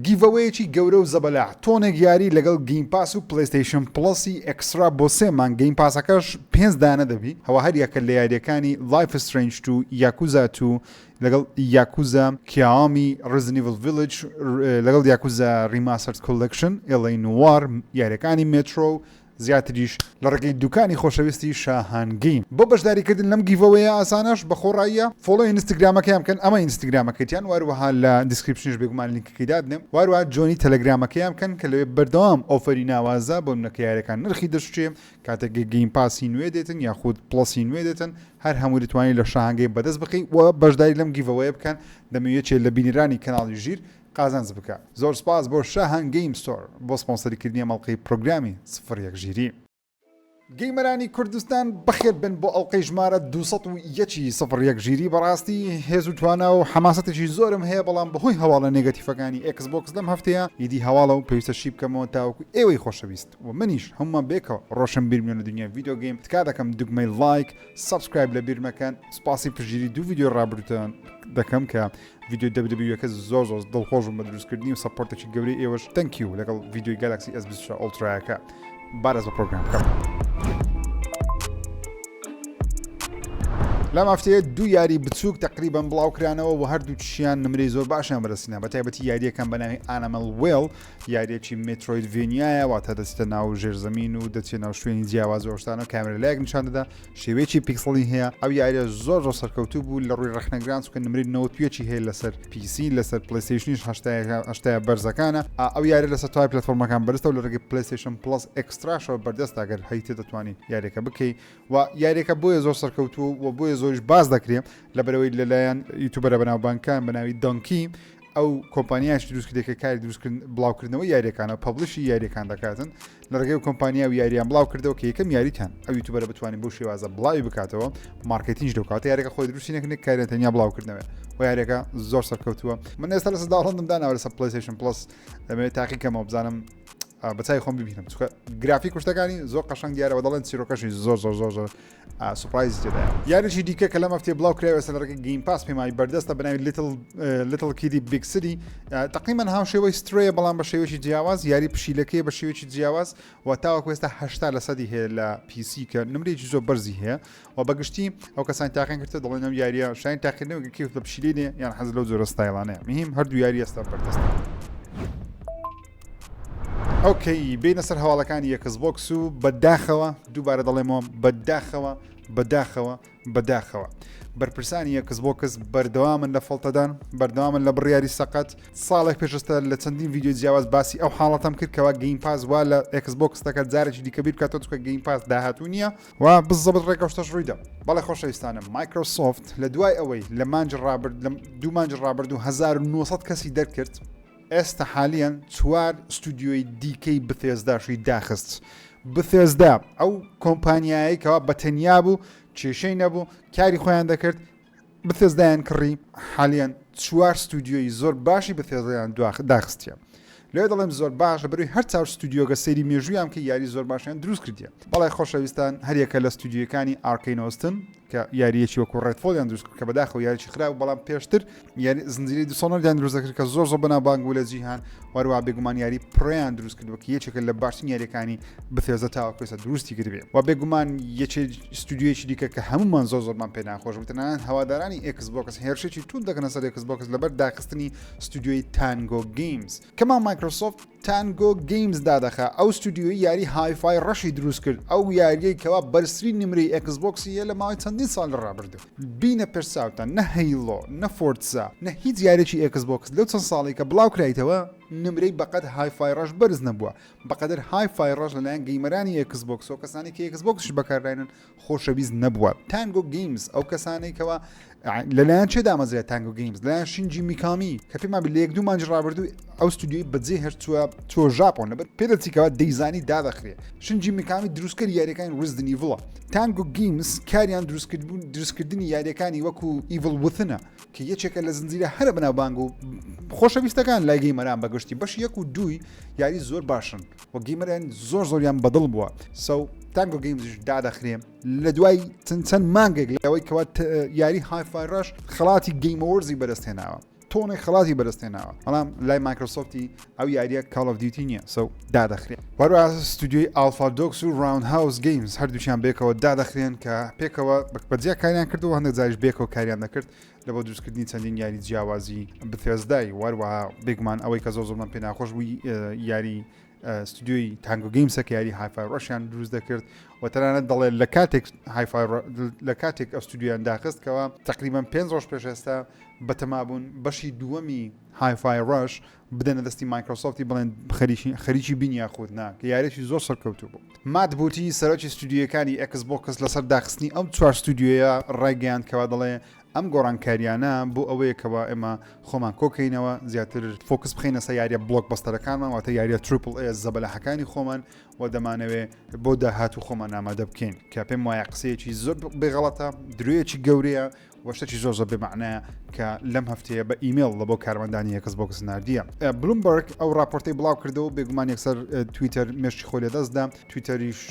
Giveaway ەکی گەورە و زەبەلاح، تۆنێک یاری لەگەڵ Game Pass و PlayStation Plus ی Extra بۆ سێ مانگ، Game Pass ەکەش پێنج دانە دەبی، هەوە هەریەکە لە یاریەکانی Life is Strange 2، Yakuza 2، لەگەڵ Yakuza Kiwami، Resident Evil Village، لەگەڵ Yakuza Remastered Collection، L.A. Noire، یاریەکانی Metro و زیاتریش لە ڕێگەی دوکانی خۆشەویستی شاهان گەیم. بۆ بەشداریکردن لەم giveaway ە ئاسانەش بە خۆڕاییە follow ی ئینستگرامەکەیان بکەن ئەمە ئینستگرامەکەتیان واروەها لە description یش بێگومان لینکەکەی دادنێم واروەها join ی تەلەگرامەکەیان بکەن کە لەوێ بەردەوام offer ی ناوازە بۆ منە کە یاریەکان نرخی دەشچێ کاتێک Game Pass ی نوێ دێتن یاخود Plus ی نوێ دێتن هەر هەمووی دەتوانی لە شاهان گەیم بەدەست بخەی و بەشداری لەم giveaway ە بکەن دەمەوێ یەکێ لە بینەرانی کەناڵی ژیر قازانج بکە. زۆر سوپاس بۆ شاهان Game Store بۆ سپۆنسەری کردنی ئەم ئەڵقەی پرۆگرامی سفر یەک ژیری. gamer انی کوردستان بەخێر بێن بۆ ئەڵقەی ژمارە 201 ی سفر یەک ژیری بەڕاستی هێز و توانا و حەماسەتێکی زۆرم هەیە بەڵام بەهۆی هەواڵە negative ەکانی Xbox لەم هەفتەیە ئیدی هەواڵە و پێویستە شی بکەمەوە تاوەکو ئێوەی خۆشەویست و منیش هەموومان بێکەوە ڕۆشنبیر بین لە دنیای video game تکا دەکەم دوگمەی like subscribe لە بیر مەکەن سوپاسی پشتگیری دوو ڤیدیۆی ڕابردووتان دەکەم کە ڤیدیۆی WWE ەکە زۆر زۆر دڵخۆش بووم بە دروستکردنی و support ێکی گەورەی ئێوەش thank you لەگەڵ ڤیدیۆی Galaxy S 24 Ultra یەکە با دەست بە پرۆگرام بکەم. لەم هەفتەیە دوو یاری بچووک تقریبا بڵاوکرانەوە و هەردووکیان نمرەی زۆر باشیان بەدەستهێنا بە تایبەتی یاریەکان بە ناوی Animal Well یاریەکی Metroidvania یە واتە دەچێتە ناو ژێرزەمین و دەچێت ناو شوێنی جیاواز و شتانە کامێرا لایەک نیشان دەدا شێوەیەکی پیکسڵی هەیە ئەو یاریە زۆر زۆر سەرکەوتوو بوو لە ڕووی ڕەخنەگران چونکە نمرەی 91 هەیە لەسەر PC لەسەر PlayStation یش هەشتایە بەرزەکانە ئەو یاریە لەسەر تەواوی پلاتفۆرمەکان بەرزتە و لە ڕێگەی PlayStation Plus Extra شەوە بەردەستە گەر هەیتە دەتوانی یاریەکە بکەی و یاریەکە بۆیە زۆر سەرکەوتوو و بۆیە زۆریش باس دەکرێت لەبەرەوەی لەلایەن YouTuber ە بەناوبانگەکان بە ناوی Dunkey ئەو کۆمپانیاش دروست کردێت کە کاری دروستکردن بڵاوکردنەوەی یاریەکانە publish ی یاریەکان دەکاتن لە ڕێگەی کۆمپانیا و یاریان بڵاو کردەوە کە یەکەم یاریتان ئەو YouTuber ە بتوانین بەو شێوازە بڵاوی بکاتەوە مارکتینج دەکات یاریەکە خۆی دروستی نەکردن کاریان تەنیا بڵاوکردنەوە و یاریەکە زۆر سەرکەوتووە من ئێستا لەسەر download م داناوە لەسەر PlayStation Plus دەمەوێت تاقیکەمەوە بزانم بەچای خۆم ببینم چونکە گرافیک و شتەکانی زۆر قەشەنگ دیارەوە دەڵێن چیرۆکەشی زۆر زۆر زۆر زۆر surprise تێدایە یاریی دیکە کە لەم هەفتەیە بڵاو کرایەوە لە ڕێگەی Game Pass پێمای بەردەستە بە ناوی Little Little Kitty Big City تقریبا هاوشێوەی Stray ە بەڵام بە شێوەیەکی جیاواز یاری پشیلەکەی بە شێوەیەکی جیاواز و تاوەکو ئێستا 80 لە سەدی هەیە لە PC کە نمرێکی زۆر بەرزی هەیە و بەگشتی ئەو کەسانی تاقیان کردە دەڵێن ئەم یاریە شایانی تاقیکردنەوە کە کەیف بە پشیلەی دێ یان حەز لەو جۆرە ستایلانەیە مهم هەردوو یاری ئێستا بەردەستە. okay بینە سەر هەواڵەکانی Xbox و بەداخەوە دووبارە دەڵێمەوە بەداخەوە بەداخەوە بەداخەوە بەرپرسانی Xbox بەردەوامن لە فڵتەدان بەردەوامن لە بڕیاری سەقەت ساڵێک پێشستا لە چەندین ڤیدیۆ جیاواز باسی ئەو حاڵەتەم کرد کەوا Game Pass وا لە Xbox دەکات جارێکی دیکە بیر بکاتەوە چونکە Game Pass داهاتوو نییە و بزەبت ڕێکەوشتەش ڕوویدا بەڵێ خۆشەویستانم Microsoft لە دوای ئەوەی لە مانج ڕابرد لە دوو مانج ڕابردوو 1900 کەسی دەرکرد ئێستا حالیەن چوار ستودیۆی دیکەی Bethesda شی داخست. Bethesda ئەو کۆمپانیایەی کەوا بە تەنیا بوو، کێشەی نەبوو، کاری خۆیان دەکرد، Bethesda یان کڕی، حالیەن چوار ستودیۆی زۆر باشی Bethesda یان داخستیە. لێ دەڵێم زۆر باش لەبەرئەوەی هەر چوار ستودیۆگە سەیری مێژوویان بکەی یاری زۆر باشیان دروست کردیە. بەڵێ خۆشەویستان هەریەکە لە ستودیۆکانی Arkane Austin کە یاریەکی وەکو Redfall یان دروست کرد کە بەداخەوە یاریی خراپ بەڵام پێشتر یاری زنجیرەی Dishonored یان دروست دەکرد کە زۆر زۆر بەناوبانگ بوو لە جیهان وەروە بێگومان یاری Prey یان دروست کردووە کە یەکێکە لە باشترین یاریەکانی Bethesda تاوەکو ئێستا دروستی کردبێ و بێگومان یەکێ ستودیۆیەکی دیکە کە هەمومان زۆر زۆرمان پێ ناخۆش بوو تەنانەت هەوادارانی Xbox هێرشێکی توند دەکەنە سەر Xbox لەبەر داخستنی ستودیۆی Tango Games کەما Microsoft Tango Games دادەخا ئەو ستودیۆی یاری Hi-Fi Rush ی دروست کرد ئەو یاریەی کەوا بەرزترین نمرەی Xbox ی هەیە لە ماوەی چەندین ساڵی ڕابردوو بینە پێشچاوتان نە Halo نە Forza نە هیچ یاریی Xbox لەو چەند ساڵی کە بڵاو کرایتەوە نمرەی بەقەد Hi-Fi Rush بەرز نەبووە بەقەدەر Hi-Fi Rush لەلایەن gamer انی Xbox و کەسانی کە Xbox ش بەکارداینن خۆشەویست نەبووە. Tango Games ئەو کەسانەی کەوا لەلایەن چێ دامەزرێ Tango Games لەلایەن شینجی میکامی کە پێمان لە یەک دوو مانج ڕابردوو ئەو ستودیۆی بەجێ هێشتووە چۆ ژاپۆن لەبەر پێدەچیکەوە دەیزانی دادەخرێ شینجی میکامی دروستکەری یاریەکانی Resident Evil ە Tango Games کاریان دروستکردبوون دروستکردنی یاریەکانی وەکو Evil Within ە کە یەکێکە لە زنجیرە هەرە بەناوبانگ و خۆشەویستەکان لای gamer ان بەگشتی بەش یەک و دووی یاری زۆر باشن و gamer ان زۆر زۆریان بەدڵ بووە so Tango Games یش دادەخرێ لە دوای چەند چەند مانگێک لەوەی کەوا یاری Hi-Fi Rush خەڵاتی Game Awards ی بەدەستهێناوە. تۆنێک خەڵاتی بەدەستهێناوە بەڵام لای مایکرۆسۆفتی ئەو یاریە Call of Duty نییە so دادەخرێن. هەروەها ستودیۆی Alpha Dogs و Roundhouse Games هەردووکیان بێکەوە دادەخرێن کە پێکەوە بەجیا کاریان کردو هەندێک جاریش بێکەوە کاریان دەکرد لە بۆ دروستکردنی چەندین یاری جیاوازی Bethesda ی وەروەها بێگومان ئەوەی کە زۆر زۆرمان پێ ناخۆش بوو یاری ستودیۆی Tango Games ە کە یاری Hi-Fi Rush یان دروست دەکرد و تەنانەت دەڵێ لە کاتێک Hi-Fi لە کاتێک ئەو ستودیۆیان داخست کەەوە تقریبان پێنج ڕۆژ پێش ئێستا بەتەمابوون بەشی دووەمی Hi-Fi Rush بدەنە دەستی مایکرۆسۆفتی بڵێن خەریکی بین یاخود نا کە یاریی زۆر سەرکەوتوو بوو. مات بوتی سەرۆکی ستودیۆیەکانی ئێکس بۆکس لەسەر داخستنی ئەم چوار ستودیۆیە ڕایگەیاند کەوا دەڵێ ئەم گۆڕانکاریانە بۆ ئەوەیە کەوا ئێمە خۆمان کۆکەینەوە زیاتر focus بخەینە سەر یاریە blockbuster ەکانمان واتە یاریە triple A زەبەلاحەکانی خۆمان و دەمانەوێ بۆ داهاتوو خۆمان ئامادە بکەین کە پێم وایە قسەیەکی زۆر بێغەڵەتە درۆیەکی گەورەیە وە شتێکی زۆر زۆر بێمەعنایە کە لەم هەفتەیە بە ئیمێڵ لە بۆ کارمەندانی ئێکس بۆکس ناردیە. بلومبەرگ ئەو راپۆرتەی بڵاو کردەوە بێگومان یەکسەر تویتەر مێشکی خۆی لەدەستدا تویتەریش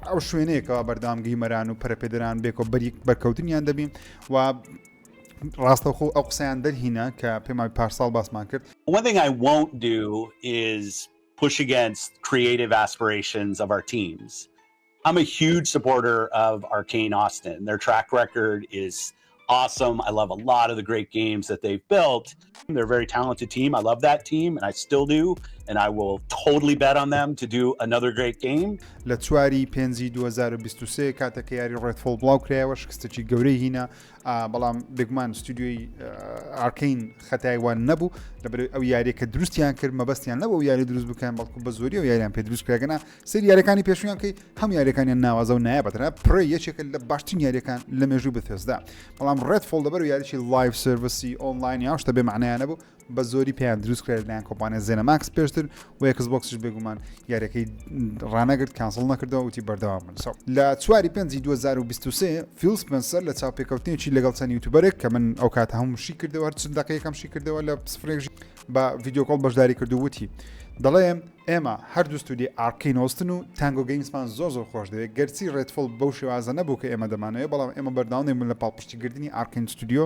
ئەو شوێنەیەکەوە بەردەوام gamer ان و پەرەپێدەران بێکەوە بەریک بەرکەوتنیان دەبین و ڕاستەوخۆ ئەو قسەیان دەرهینا کە پێمان پارساڵ باسمان کرد. One thing I won't do is push against creative aspirations of our teams. I'm a huge supporter of Arkane Austin. Their track record is awesome. I love a lot of the great games that they've built. They're a very talented team. I love that team and I still do. And I will totally bet on them to do another great game. لە چواری پێنجی 2023 کاتێک کە یاری Redfall بڵاو کرایەوە شکستێکی گەورەی هینا بەڵام بێگومان ستودیۆی Arkane خەتای وان نەبوو لەبەر ئەو یاریە کە دروستیان کرد مەبەستیان نەبوو یاری دروست بکەن بەڵکو بە زۆری و یاریان پێ دروست کرا گەنا سەیری یاریەکانی پێشویان کەی هەموو یاریەکانیان ناوازە و نایابە تەنها Prey یەکێکە لە باشترین یاریەکان لە مێژووی Bethesda بەڵام Redfall لەبەر یاریی live service ی online یا شتە بێ معنایانە بوو بە زۆری پێیان دروست کرا لەلایەن کۆمپانیا ZeniMax پێشتر و ئێکس بۆکسش بێگومان یاریەکەی ڕانەگرت cancel نەکردەوە وتی بەردەوام بن so لە چواری پێنجی 2023 فیل سپنسەر لە چاوپێکەوتنێکی لەگەڵ چەند YouTuber ێک کە من ئەو کاتە هەموو شی کردەوە هەر چەند دقەیەکەم شی کردەوە لە سفرێک بە video call بەشداری کرد و وتی دەڵێ ئێمە هەردوو ستودیۆی Arkane Austin و Tango Games مان زۆر زۆر خۆش دەوێت، گەرچی Redfall بەو شێوازە نەبوو کە ئێمە دەمانەوێت، بەڵام ئێمە بەردەوام دەبین لە پاڵپشتیکردنی Arkane Studio،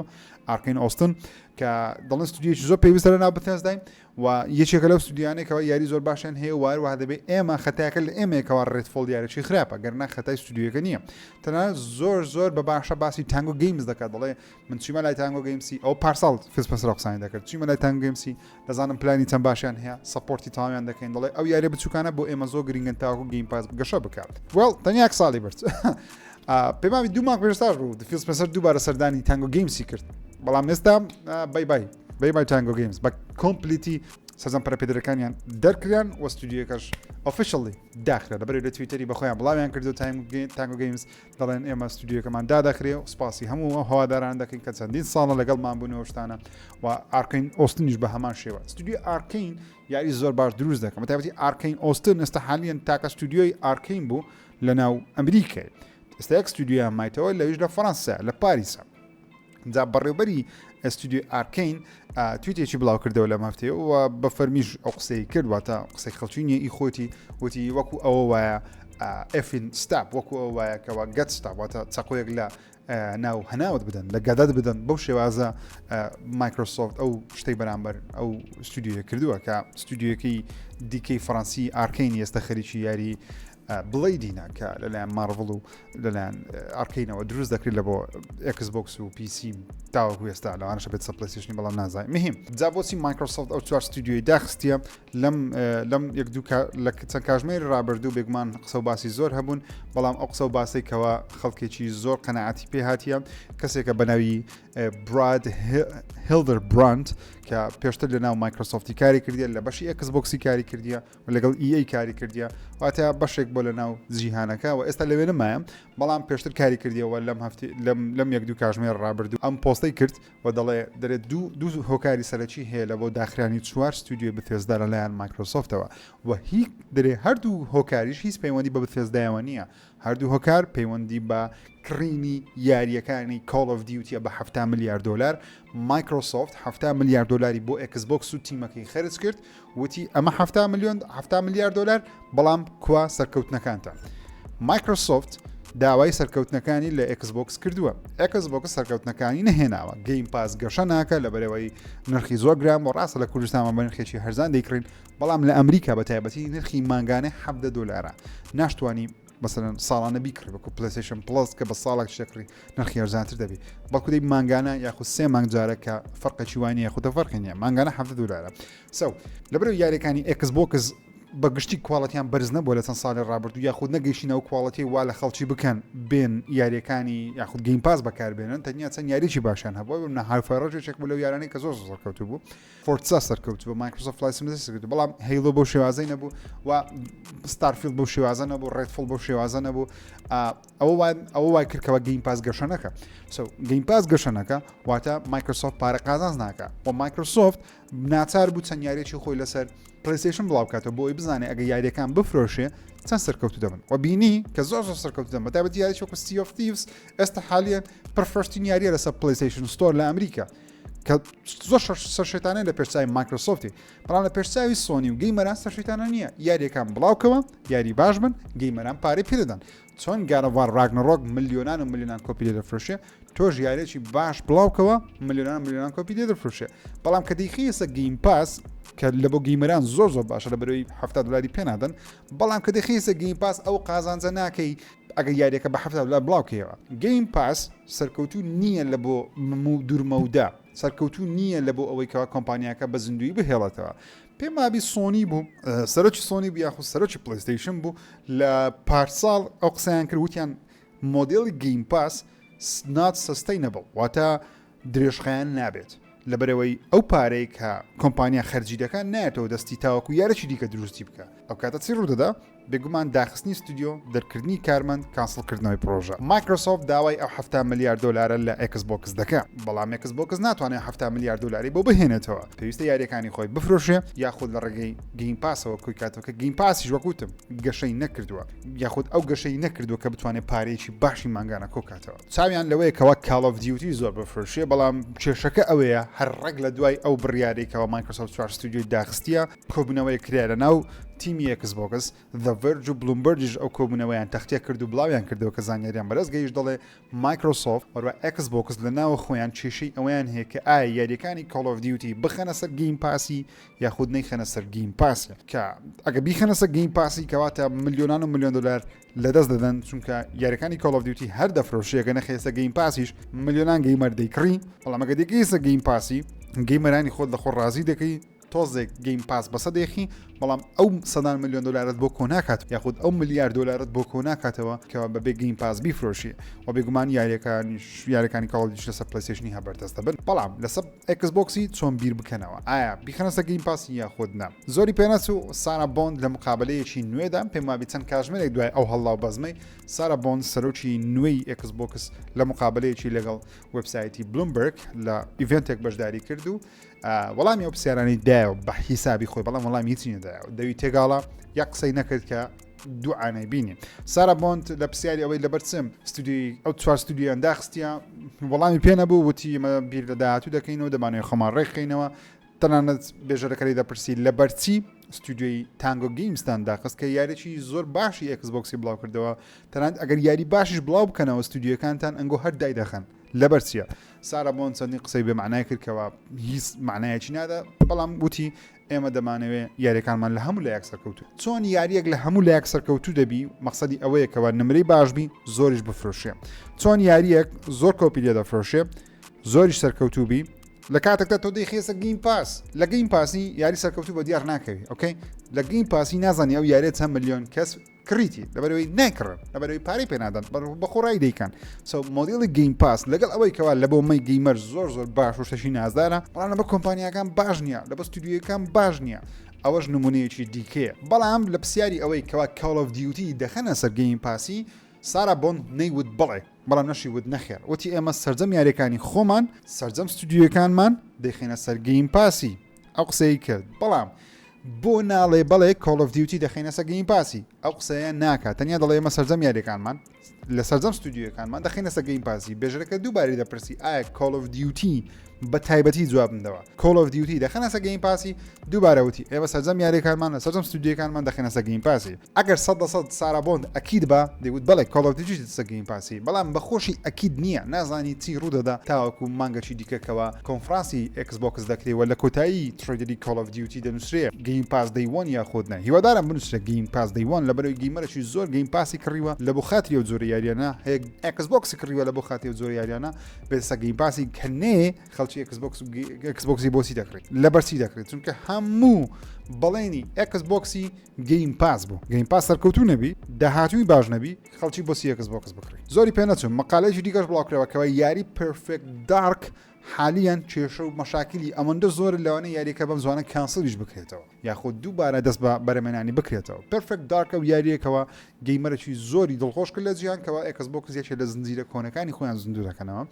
Arkane Austin، کە دەڵێن ستودیۆیەکی زۆر پێویستە لە ناو Bethesda ین و یەکێکە لەو ستودیانەی کەوا یاری زۆر باشیان هەیە و هەروەها دەبێت ئێمە خەتاکە لە ئێمەیە کەوا Redfall یاریی خراپە گەرنا خەتای ستودیۆیەکە نییە. تەنانەت زۆر زۆر بە باشە باسی Tango Games دەکات دەڵێ من چیمە لای Tango Games ی ئەو پارساڵ فیل سپێنسەر قسانی دەکرد چیمە لای Tango Games ی دەزانم پلانی چەند باشیان هەیە support ی تەواویان دەکەین دەڵێ ئەو یاریە بچووکانە بۆ ئێمە زۆر گرنگن تاوەکو Game Pass گەشە بکات well تەنیا یەک ساڵی برد پێماوی دوو مانگ پێشتاش بوو فیل سپێنسەر دووبارە سەردانی Tango Games ی کرد بەڵام ئێستا bye bye bye bye Tango Games بە completely سەرجەم پەرەپێدەرەکانیان دەرکران و ستودیۆکەش officially داخرا لەبەر لە تویتەری بەخۆیان بڵاویان کردو Tango Games دەڵێن ئێمە ستودیۆکەمان دادەخرێ و سپاسی هەموو ئەو هەواداران دەکەین کە چەندین ساڵە لەگەڵمان بوون و شتانە و Arkane Austin یش بە هەمان شێوە ستودیۆی Arkane یاری زۆر باش دروست دەکەم بە تایبەتی Arkane Austin ئێستا حالیان تاکە ستودیۆی Arkane بوو لە ناو ئەمریکای ئێستا یەک ستودیۆیان مایتەوە لەویش لە فەڕەنسا لە پاریسە جا بەڕێوبەری ئەستودیۆی Arkane تویتێکی بڵاو کردەوە لەم هەفتەیە و بە فەرمیش ئەو قسەی کرد واتە قسەی خەڵکی نییە ئی خۆتی وتی وەکو ئەوە وایە effing stab وەکو ئەو وایە کەەوە gut stab واتە چەقۆیەک لە ناو هەناوت بدەن لە گەدەت بدەن بەو شێوازە مایکرۆسۆفت ئەو شتەی بەرامبەر ئەو ستودیۆ کردووە کە ستودیۆکەی دیکەی فەڕەنسی Arkane ئێستا خەریکی یاری Blade ینە کە لەلایەن مارڤڵ و لەلایەن Arkane ەوە دروست دەکرێت لە بۆ ئێکس بۆکس و PC تاوەکو ئێستا لەوانەشە بێت سە پلەیستەیشنی بەڵام نازانین مهم جا بۆچی مایکرۆسۆفت ئەو چوار ستودیۆی داخستیە لەم لەم یەک دوو لە چەند کاژمێری ڕابردوو بێگومان قسە و باسی زۆر هەبوون بەڵام ئەو قسە و باسەی کەوا خەڵکێکی زۆر قەنەعەتی پێ هاتیە کەسێکە بە ناوی براد هیلدەر براند کە پێشتر لە ناو مایکرۆسۆفتی کاری کردیە لە بەشی ئێکس بۆکسی کاری کردیە و لەگەڵ EA کاری کردیە واتە بەشێک بۆ لە ناو جیهانەکە و ئێستا لەوێ نمایە بەڵام پێشتر کاری کردیەوە لەم هەفتی لەم لەم یەک دوو کاژمێر ڕابردوو ئەم پۆستەی کرد و دەڵێ دەرێت دوو دوو هۆکاری سەرەکی هەیە لە بۆ داخرانی چوار ستودیۆی Bethesda لەلایەن مایکرۆسۆفتەوە و هی دەرێ هەردوو هۆکاریش هیچ پەیوەندی بە Bethesda یەوە نییە هەردوو هۆکار پەیوەندی بە کڕینی یارییەکانی Call of Duty ە بە 70 ملیار دۆلار مایکرۆسۆفت 70 ملیار دۆلاری بۆ ئێکس بۆکس و تیمەکەی خەرج کرد وتی ئەمە 70 ملیۆن 70 ملیار دۆلار بەڵام کوا سەرکەوتنەکانتان مایکرۆسۆفت. داوای سەرکەوتنەکانی لە Xbox کردووە. Xbox سەرکەوتنەکانی نەهێناوە. Game Pass گەشە ناکە لەبەرئەوەی نرخی زۆر گران بۆ ڕاستە لە کوردستان بە نرخێکی هەرزان دەیکڕین بەڵام لە ئەمریکا بە تایبەتی نرخی مانگانە 17 دلارە ناشتوانی مەسەلەن ساڵانە بیکڕی وەکو PlayStation Plus کە بە ساڵێک شتێکڕی نرخی هەرزانتر دەبی بەڵکو دەی مانگانە یاخود سێ مانگ جارە کە فەرقێکی وای نییە خودە فەرقی نییە مانگانە 17 دلارە so لەبەرئەوەی یاریەکانی Xbox بە گشتی quality یان بەرز نەبووە لە چەند ساڵی ڕابردوو یاخود نەگەیشتینە ئەو quality وا لە خەڵکی بکەن بێن یاریەکانی یاخود Game Pass بەکاربێنن تەنیا چەند یاریی باشیان هەبووە بمنە Hi-Fi Rush ێک بوو لەو یارانەی کە زۆر زۆر سەرکەوتوو بوو Forza سەرکەوتوو بوو Microsoft Flight Simulator سەرکەوتوو بەڵام Halo بەو شێوازەی نەبوو و Starfield بەو شێوازە نەبوو Redfall بەو شێوازە نەبوو ئەوە وای ئەوە وای کردکەوە Game Pass گەشە نەکە so Game Pass گەشە نەکە واتە Microsoft پارە قازانج ناکە و Microsoft ناچار بوو چەند یاریێکی خۆی لەسەر PlayStation بڵاو بکاتەوە بۆ ئەوی بزانێ ئەگە یاریەکان بفرۆشێ چەند سەرکەوتو دەبن و بینی کە زۆر زۆر سەرکەوتو دەبن بەتایبەتی یاری وەکو Sea of Thieves ئێستا حالیان پرفرۆشترین یاریە لەسەر PlayStation Store لە ئەمریکا کە زۆر سەرشێتانە لە پێشچوی Microsoft ی بەڵام لە پێشچوی سۆنی و gamer ان سەرشێتانە نییە یاریەکان بڵاوکەوە یاری باش بن gamer ان پارەی پێدەدەن چۆن God of War Ragnarok ملیۆنان و ملیۆنان کۆپی لێ دەفرۆشێ تۆش یاریێکی باش بڵاوکەوە ملیۆنان ملیۆنان کۆپی لێ دەفرۆشێ بەڵام کە دەیخەیەسە Game Pass کە لە بۆ gamer ان زۆر زۆر باشە لە بەرەوەی ه دلاری پێنادەن بەڵام کە دەخەیەسە Game Pass ئەو قازانجە ناکەی ئەگەر یاریەکە بە 70 دلار بڵاوکەیەوە Game Pass سەرکەوتوو نییە لە بۆ دوورمەودا سەرکەوتوو نییە لە بۆ ئەوەی کەوا کۆمپانیاکە بە زیندوی بهێڵێتەوە پێم وابی سۆنی بوو سەرۆکی سۆنی بوو یاخود سەرۆکی PlayStation بوو لە پارساڵ ئەو قسەیان کرد وتیان مۆدێلی Game Pass not sustainable واتە درێژخایەن نابێت لەبەرەوەی ئەو پارەی کە کۆمپانیا خەرجی دەکات نایەتەوە دەستی تاوەکو یارێکی دیکە دروستی بکە ئەو کاتە چی ڕوودەدا بێگومان داخستنی ستودیۆ، دەرکردنی کارمەند، cancel کردنەوەی پڕۆژە. Microsoft داوای ئەو 70 ملیار دۆلارە لە Xbox دەکا، بەڵام Xbox ناتوانێ 70 ملیار دۆلاری بۆ بهێنێتەوە، پێویستە یارییەکانی خۆی بفرۆشێ یاخود لە ڕێگەی Game Pass ەوە کۆی کاتەوە کە Game Pass یش وەک وتم گەشەی نەکردووە یاخود ئەو گەشەی نەکردووە کە بتوانێت پارەیەکی باشی مانگانە کۆکاتەوە. چاویان لەوەیە کەوا Call of Duty زۆر بفرۆشێ، بەڵام کێشەکە ئەوەیە هەر ڕێک لە دوای ئەو بڕیارەی کەوا Microsoft چوار ستودیۆی داخستیە، کۆبوونەوەیەک کرا لە ناو تیمی Xbox، The Verge و Bloomberg یش ئەو کۆبوونەوەیان تەختیە کرد و بڵاویان کردەوە کە زانیاریان بەدەست گەیشت دەڵێ Microsoft و Xbox لە ناوە خۆیان کێشەی ئەوەیان هەیە کە ئایا یاریەکانی Call of Duty بخەنە سەر Game Pass ی یاخود نەیخەنە سەر Game Pass ی کە ئەگە بیخەنە سەر Game Pass ی کەواتە ملیۆنان و ملیۆن دلار لەدەست دەدەن چونکە یاریەکانی Call of Duty هەر دەفرۆشێ گە نەخەیسە Game Pass یش ملیۆنان gamer دەیکڕی بەڵام ئەگە دەگەیسە Game Pass ی gamer انی خۆت لە خۆ ڕازی دەکەی تۆزێک Game Pass بەسە دێخی بەڵام ئەو سەدان ملیۆن دلارت بۆ کۆ ناکات یاخود ئەو ملیار دلارت بۆ کۆ ناکاتەوە کەوا بەبێ Game Pass بیفرۆشی و بێگومان یاریەکانی یاریەکانی Call یش لەسەر PlayStation ی هەبەردەست دەبن بەڵام لەسەر Xbox ی چۆن بیر بکەنەوە ئایا بیخەنە سەر Game Pass یاخود نا زۆری پێنەچوو سارا بۆند لە مقابلەیەکی نوێدا پێم وابی چەند کاژمێرێک دوای ئەو هەڵڵاو بەزمەی سارا بۆند سەرۆکی نوێی Xbox لە مقابلەیەکی لەگەڵ وبسایتی Bloomberg لە event ێک بەشداری کرد و وەڵامی ئەو پرسیارانەی دایەوە بە حیسابی خۆی بەڵام وەڵامی هیچی نەدایەوە دەوی تێگاڵە یا قسەی نەکرد کە دووانەی بینی سارا بۆند لە پرسیاری ئەوەی لەبەر چم ستودیۆی ئەو چوار ستودیۆیان داخستە وەڵامی پێ نەبوو وتی ئمە بیر لە داهاتوو دەکەینەوە دەمانەوەی خۆمان ڕێکخینەوە تەنانەت بێژەرەکەی دەپرسی لەبەرچی ستودیۆی Tango Games تان داخست کە یاریی زۆر باشی Xbox ی بڵاو کردەوە تەنانەت ئەگەر یاری باشیش بڵاو بکەنەوە ستودیۆکانتان ئەنگۆ هەر دایدەخەن لەبەر چیە؟ سارا بۆند چەندین قسەی بێ مەعنای کرد کەوا هیچ مەعنایەکی نادا بەڵام وتی ئێمە دەمانەوێ یاریەکانمان لە هەموو لایەک سەرکەوتوو چۆن یاریەک لە هەموو لایەک سەرکەوتوو دەبی مەقسەدی ئەوەیە کەوا نمرەی باش بی زۆریش بفرۆشێ چۆن یاریەک زۆر کۆپی لێ دەفرۆشێ زۆریش سەرکەوتوو بی لە کاتێکدا تۆ دەیخێسە Game Pass لە Game Pass ی یاری سەرکەوتوو بە دیار ناکەوی okay لە Game Pass ی نازانی ئەو یاریە چەند ملیۆن کەس کڕیتی لەبەرەوەی نایکڕن لەبەرەوەی پارەی پێنادەن بە خۆڕایی دەیکەن so مۆدیلی Game Pass لەگەڵ ئەوەی کەوا لە بۆ مەی gamer زۆر زۆر باش و شتەشی نازدارە بەڵام لە بە کۆمپانیاکان باش نییە لە بە ستودیۆکان باش نییە ئەوەش نمونەیەکی دیکەیە بەڵام لە پرسیاری ئەوەی کەوا Call of Duty دەخەنە سەر Game Pass ی سارا بۆند نەیوت بڵێ بەڵام نەشی وت نەخێر وتی ئێمە سەرجەم یاریەکانی خۆمان سەرجەم ستودیۆکانمان دەخێنە سەر Game Pass ی ئەو قسەی کرد بەڵام بۆ ناڵێ بەڵێ Call of Duty دەخەینە سەر Game Pass ی ئەو قسەیە ناکات تەنیا دەڵێ ئێمە سەرجەم یاریەکانمان لە سەرجەم ستودیۆکانمان دەخەینە سەر Game Pass ی بێژەرەکە دووبارەی دەپرسی ئایا Call of Duty بە تایبەتی جوابم دەوە Call of Duty دەخەنە سەر Game Pass ی دووبارە وتی ئێمە سەرجەم یاریەکانمان لە سەرجەم ستودیۆکانمان دەخەنە سەر Game Pass ی ئەگەر 100% سارا بۆند ئەکید بە دەیوت بەڵێ Call of Duty سەر Game Pass ی بەڵام بەخۆشی ئەکید نییە نازانی چی ڕوودەدا تاوەکو مانگەکی دیکە کەوا کۆنفرانسی ئێکس بۆکس دەکرێ و لە کۆتایی trailer ی Call of Duty دەنووسرێ Game Pass Day One یاخود نا هیوادارم بنووسرێ Game Pass Day One لەبەرەوەی gamer ێکی زۆر Game Pass ی کڕیوە لە بۆ خاتری ئەو جۆرە یاریانە هەیە ئێکس بۆکسی کڕیوە لە بۆ خاتری ئەو جۆرە یاریانە بێسە Game Pass ی کە نێ خەڵکی ئێکس بۆکس و ئێکس بۆکسی بۆچی دەکڕێت لەبەر چی دەکڕێت چونکە هەموو بەڵێنی ئێکس بۆکسی Game Pass بوو Game Pass سەرکەوتوو نەبی داهاتووی باش نەبی خەڵکی بۆچی ئێکس بۆکس بکڕی زۆری پێ نەچوم مقالەیەکی دیکەش بڵاوکراوە کەەوە یاری Perfect Dark حالیان کێشە و مەشاکلی ئەوەندە زۆر لەوانە یاریەکە بەم زوانە cancel یش بکرێتەوە یاخود دووبارە دەست بە بەرەمێنانی بکرێتەوە Perfect Dark ئەو یاریەکەوە gamer ێکی زۆری دڵخۆش کرد لە جیهان کەوا ئێکس بۆکس یەکێ لە زنجیرە کۆنەکانی خۆیان زیندوو دەکەنەوە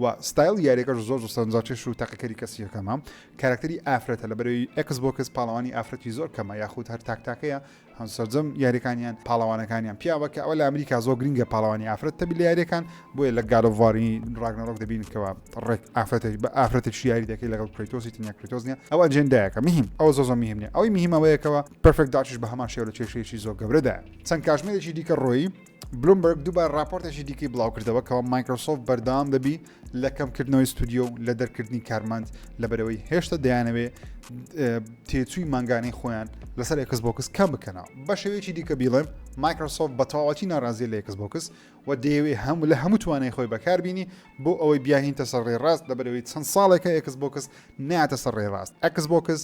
و ستایل یاریەکەش زۆر زۆر سەرنجڕاکێش و تاقیکەری کەسی یەکەمە کارکتەری ئافرەتە لە بەرەوەی ئێکس بۆکس پاڵەوانی ئافرەتی زۆر کەمە یاخود هەر تاکتاکەیە هەم سەرجەم یاریەکانیان پاڵەوانەکانیان پیاوە کە ئەوە لە ئەمریکا زۆر گرنگە پاڵەوانی ئافرەت تەبی لە یاریەکان بۆیە لە God of War ی ڕاگنەڕۆک دەبین کەەوە ڕێک ئافرەتێک بە ئافرەتێکی یاری دەکەی لەگەڵ کرێتۆسی تەنیا کرێتۆس نیە ئەو ئەجێندایەکە مهم ئەوە زۆر زۆر مهم نیە ئەوەی مهم ئەوەیەکەوە Perfect Dark یش بە هەمان شێوە لە کێشەیەکی زۆر گەورەدایە چەند کاژمێرێکی دیکە ڕۆیی بلومبرگ دووبارە راپۆرتێکی دیکەی بڵاوکردەوە کەەوە مایکرۆسۆفت بەردەوام دەبی لە کەمکردنەوەی ستودیۆ و لە دەرکردنی کارمەند لەبەرەوەی هێشتا دەیانەوێ تێچووی مانگانەی خۆیان لەسەر ئێکس بۆکس کەم بکەنەوە بە شێوەیەکی دیکە بیڵێم مایکرۆسۆفت بە تەواوەتی ناڕازیە لە ئێکس بۆکس و دەیەوێ هەم لە هەموو توانای خۆی بەکاربینی بۆ ئەوەی بیاهینتە سەر ڕێی ڕاست لەبەرەوەی چەند ساڵێکە ئێکس بۆکس ناتە سەر ڕێی ڕاست ئەکس بۆکس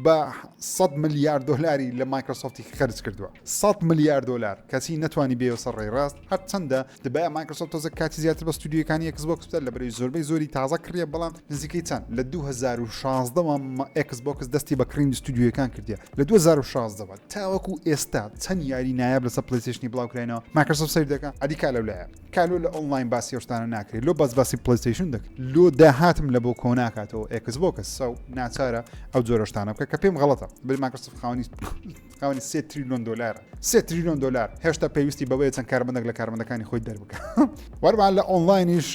بە 100 ملیار دۆلاری لە مایکرۆسۆفتی خەرج کردووە 100 ملیار دۆلار کەچی نەتوانی بێ سەر ڕێی ڕاست هەرچەندە دەبایە مایکرۆسۆفت تۆزە کاتی زیاتر بە ستودیۆکانی ئێکس بۆکس بدات لەبەرەوەی زۆربەی زۆری تازە کڕیە بەڵام نزیکەی چەند لە 2016ەوە ئێکس بۆکس دەستی بە کڕینی ستودیۆکان کردیە لە 2016ەوە تاوەکو ئێستا چەند یاری نایاب لەسەر پلەیستەیشنی بڵاو کراینەوە مایکرۆسۆفت سەیر دەکا ئەدی کا لەولایە کالۆ لە ئۆنلاین باسی ئەو شتانە ناکرێت لۆ بەس باسی پلەیستەیشن دەکرێت لۆ داهاتم لە بۆ کۆ ناکاتەوە ئێکس بۆکس سەو ناچارە ئەو جۆرە شتانە بکە کە پێم غەڵەتە بری مایکرۆسۆفت خاوەنی خاوەنی سێ تریلیۆن دۆلارە سێ تریلیۆن دۆلار هێشتا پێویستی بەوەیە چەند کارمەندێک لە کارمەندەکانی خۆی دەربکە وەروان لە ئۆنلاینیش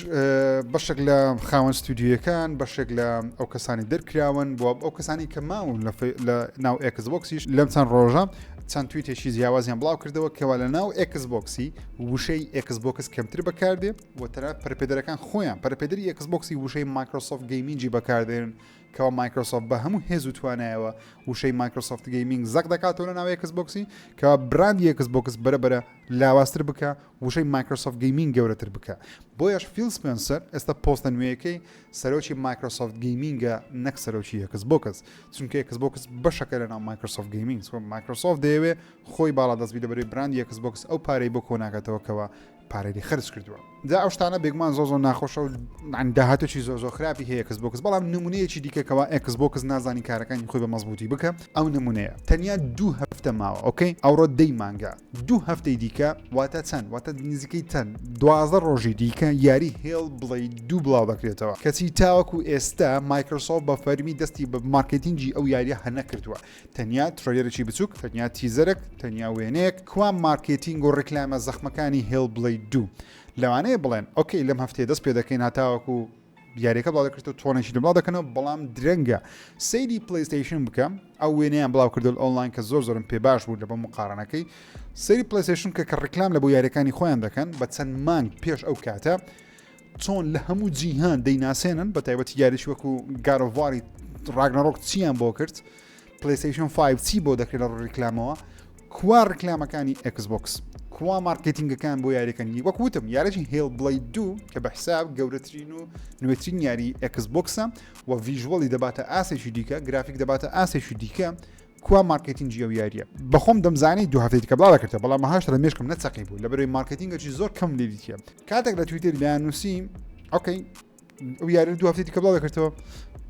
بەشێک لە خاوەن ستودیوەکان بەشێک لە ئەو کەسانی دەرکراون بۆ ئەو کەسانی کە ماون لە ناو ئێکس بۆکسیش لەم چەند ڕۆژە چەند تویتێکی جیاوازیان بڵاو کردەوە کەوا لە ناو ئێکس بۆکسی وشەی ئێکس بۆکس کەمتر بەکاردێ و تەنانەت پەرپێدەرەکان خۆیان پەرپێدەری ئێکس بۆکسی وشەی مایکرۆسۆفت gaming ی بەکاردێنن کەوا مایکرۆسۆفت بە هەموو هێز و توانایەوە وشەی مایکرۆسۆفت gaming زەق دەکاتەوە لە ناو ئێکس بۆکسی کەوا براندی ئێکس بۆکس بەرە بەرە لاوازتر بکە وشەی مایکرۆسۆفت gaming گەورەتر بکە بۆیەش فیل سپێنسەر ئێستا پۆستە نوێیەکەی سەرۆکی مایکرۆسۆفت gaming ە نەک سەرۆکی ئێکس بۆکس چونکە ئێکس بۆکس بەشەکە لە ناو مایکرۆسۆفت gaming مایکرۆسۆفت دەیەوێ خۆی باڵا دەست بی لەبەرەی براندی ئێکس بۆکس ئەو پارەی بۆ کۆناکاتەوە کەوا پارەی خرج کردووە جا ئەو شتانە بێگومان زۆر زۆر ناخۆشە و داهاتێکی زۆر زۆر خراپی هەیە ئێکس بۆکس بەڵام نمونەیەکی دیکە کەوا ئێکس بۆکس نازانی کارەکانی خۆی بە مەزبوطی بکە ئەو نمونەیە تەنیا دوو هەفتە ماوە okay ئەوڕۆ دەی مانگە دوو هەفتەی دیکە واتە چەند واتە نزیکەی چەند 12 ڕۆژی دیکە یاری هێڵ بڵێ دوو بڵاو دەکرێتەوە کەچی تاوەکو ئێستا مایکرۆسۆفت بە فەرمی دەستی بە مارکتینگی ئەو یاریە هەنەکردووە تەنیا trailer ێکی بچووک، تەنیا teaser ێک، تەنیا وێنەیەک، کوا مارکێتینگ و ڕیکلامە زەخمەکانی هێڵبلەید دوو؟ لەوانەیە بڵێن okay لەم هەفتەیە دەست پێ دەکەین هەتاوەکو یاریەکە بڵاو دەکرێتەوە تۆنێکی لە بڵاو دەکەنەوە بەڵام درەنگە سەیری پلەیستەیشن بکە ئەو وێنەیان بڵاو کردو ئۆنلاین کە زۆر زۆرم پێ باش بوو لە بە مقارنەکەی سەیری پلەیستەیشن کە کە ڕیکلام لە بۆ یاریەکانی خۆیان دەکەن بە چەند مانگ پێش ئەو کاتە چۆن لە هەموو جیهان دەیناسێنن بە تایبەتی یاریش وەکو God of War ی ڕاگنەڕۆک چیان بۆ کرد پلیستیشن 5 چی بۆ دەکرێت لە ڕیکلامەوە کوا ڕیکلامەکانی ئێکس بۆکس کوا مارکتینگەکان بۆ یاریەکانی وەک وتم یاریی هێڵ بڵی دوو کە بە حساب گەورەترین و نوێترین یاری ئێکس بۆکسە و visual ی دەباتە ئاسێکی دیکە گرافیک دەباتە ئاسێکی دیکە کوا مارکێتینگی ئەو یاریە؟ بەخۆم دەمزانی دوو هەفتەی دیکە بڵاو دەکرێتەوە بەڵام هەشتا لە مێشکم نەچەقی بوو لەبەرەوەی مارکێتینگێکی زۆر کەم لێ دیتیە کاتێک لە تویتەر لایان نووسی okay ئەو یاری دوو هەفتەی دیکە بڵاو دەکرێتەوە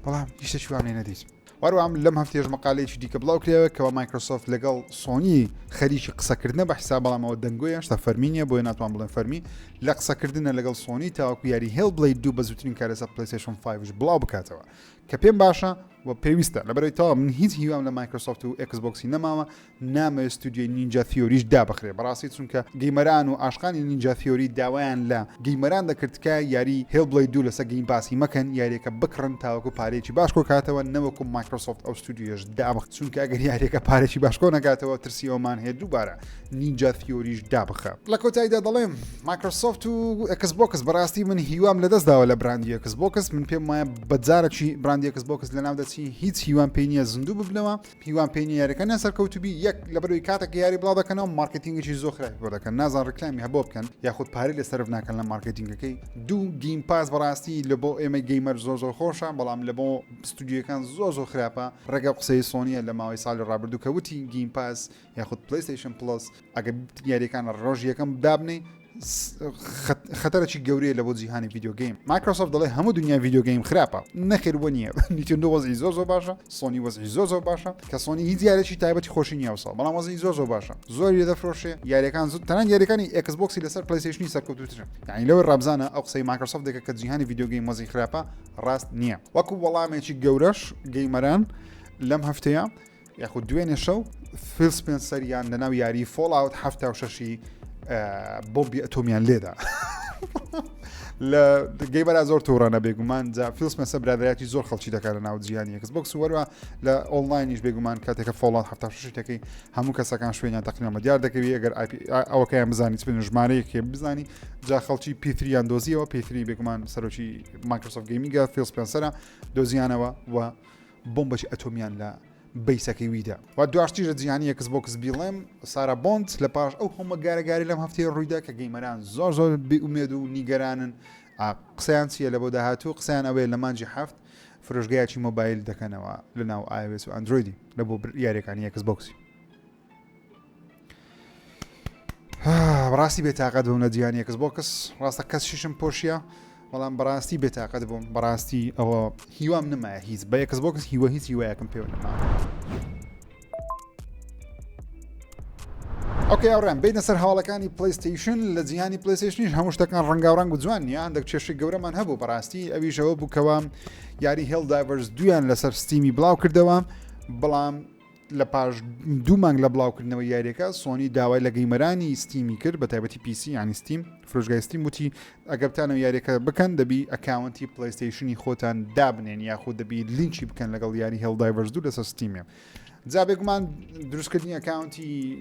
بەڵام هیچ شتێکی وام لێ نەدیت وەروام لەم هەفتەیەش مقالەیەکی دیکە بڵاو کرایەوە کەوا مایکرۆسۆفت لەگەڵ سۆنی خەریکی قسەکردنە بە حساب بەڵام ئەوە دەنگۆیە شتا فەرمی نییە بۆیە ناتوان بڵێن فەرمی لە قسەکردنە لەگەڵ سۆنی تاوەکو یاری هێڵ بڵێ دوو بە زووترین کار لەسەر پلەیستەیشن 5 بڵاو بکاتەوە کە پێم باشە. و پێویستە لەبەرەوەی تەواو من هیچ هیوام لە مایکرۆسۆفت و ئێکس بۆکسی نەماوە نامەوێت ستودیۆی نینجا ثیۆریش دابخرێ بەڕاستی چونکە gamer ان و عاشقانی نینجا ثیۆری داوایان لە gamer ان دەکرد تکایە یاری هێڵبلەید دوو لەسەر گەیم پاسی مەکەن یاریەکە بکڕن تاوەکو پارەیەکی باش کۆکاتەوە نەوەکو مایکرۆسۆفت ئەو ستودیۆیەش دابخ چونکە ئەگەر یاریەکە پارێکی باش کۆ نەکاتەوە ترسی ئەومان هەیە دووبارە نینجا ثیۆریش دابخە. لە کۆتاییدا دەڵێم مایکرۆسۆفت و ئێکس بۆکس بەڕاستی من هیوام لەدەست داوە لە brand ی ئێکس بۆکس من پێم وایە بەجارەکی brand ی ئێکس بۆکس لەناو دەچی هیچ هیوام پێی نییە زیندوو ببنەوە هیوام پێی نییە یاریەکانیان سەرکەوتوبی یەک لەبەرەوەی کاتێک یاری بڵاو دەکەنەوە marketing ێکی زۆر خراپی بۆ دەکەن نازان ڕیکلامی هەبۆ بکەن یاخود پارەی لێ سەرف ناکەن لە marketing ەکەی دوو گیم پاس بەڕاستی لە بۆ ئێمەی gamer زۆر زۆر خۆشە بەڵام لە بۆ ستودیۆکان زۆر زۆر خراپە ڕێگە قسەی سۆنیە لە ماوەی ساڵی ڕابردوو کە وتی گیم پاس یاخود پلیستیشن پلس ئەگەر یاریەکان ڕۆژ یەکەم دابنێ خەتەرەکی گەورەیە لە بۆ جیهانی video game مایکرۆسۆفت دەڵێ هەموو دنیای video game خراپە نەخێر وە نییە نیتندۆ وەزعی زۆر زۆر باشە سۆنی وەزعی زۆر زۆر باشە کە سۆنی هیچ یاریی تایبەتی خۆشی نییە وساڵ بەڵام وەزعی زۆر زۆر باشە زۆری لێ دەفرۆشێ یاریەکان زۆر تەنان یاریەکانی ئێکس بۆکسی لەسەر پلیستیشنی سەرکەوتووترن یعنی لەوەی ڕابزانە ئەو قسەی مایکرۆسۆفت دەکە کە جیهانی video game وەزعی خراپە ڕاست نییە وەکو وەڵامێکی گەورەش gamer ان لەم هەفتەیە یاخود دوێنێ شەو فیل سپێنسەریان لەناو یاری فۆڵاوت 76ی بۆمبی ئەتۆمیان لێدا. لە gamer ا زۆر تووڕانە بێگومان جا فیل سپێنسەر برادایەتی زۆر خەڵکی دەکات لە ناو جیهانی ئێکس بۆکس وەروە لە ئۆنلاینیش بێگومان کاتێکە فۆڵات 76 دەکەی هەموو کەسەکان شوێنیان تقریبا دیار دەکەوی ئەگەر ئەوەکەیان بزانی چ ژمارەیەکێ بزانی جا خەڵکی پیتریان دۆزیەوە پیتری بێگومان سەرۆکی مایکرۆسۆفت gaming ە فیل سپێنسەرە دۆزیانەوە و بۆمبەکی ئەتۆمیان لە base ەکەی ویدا و دواشتیش لە جیهانی ئێکس بۆکس بیڵێم سارا بۆند لە پاش ئەو هەمە گارەگاری لەم هەفتەیە ڕوویدا کە gamer ان زۆر زۆر بێ ئومێد و نیگەرانن قسەیان چییە لە بۆ داهاتوو قسەیان ئەوەیە لە مانجی هەفت فرۆشگایکی مۆبایل دەکەنەوە لە ناو iOS و ئەندرۆیدی لە بۆ یاریەکانی ئێکس بۆکسی بەڕاستی بێتاقەت بووم لە جیهانی ئێکس بۆکس ڕاستە کەس شیشم پۆشیە بەڵام بەڕاستی بێتاقەت بووم بەڕاستی ئەوە هیوام نمایە هیچ بە ئێکس بۆکس هیوە هیچ هیوایەکم پێوە نەما okay ئەوڕێن بینە سەر هەواڵەکانی پلیستیشن لە جیهانی پلیستیشنیش هەموو شتەکان ڕەنگاوڕەنگ و جوان نییە هەندێک کێشەی گەورەمان هەبوو بەڕاستی ئەویشەوە بووکەوە یاری هێڵ دایڤەرز دویان لەسەر ستیمی بڵاو کردەوە بەڵام لە پاش دوو مانگ لە بڵاوکردنەوەی یاریەکە سۆنی داوای لە gamer انی ستیمی کرد بە تایبەتی PC ینی ستیم فرۆشگای ستیم وتی ئەگەر بتانەوە یاریەکە بکەن دەبی account ی پلیستیشنی خۆتان دابنێن یاخود دەبی لینکی بکەن لەگەڵ یاری هێڵ دایڤەرز دوو لەسەر ستیمێ جا بێگومان دروستکردنی account ی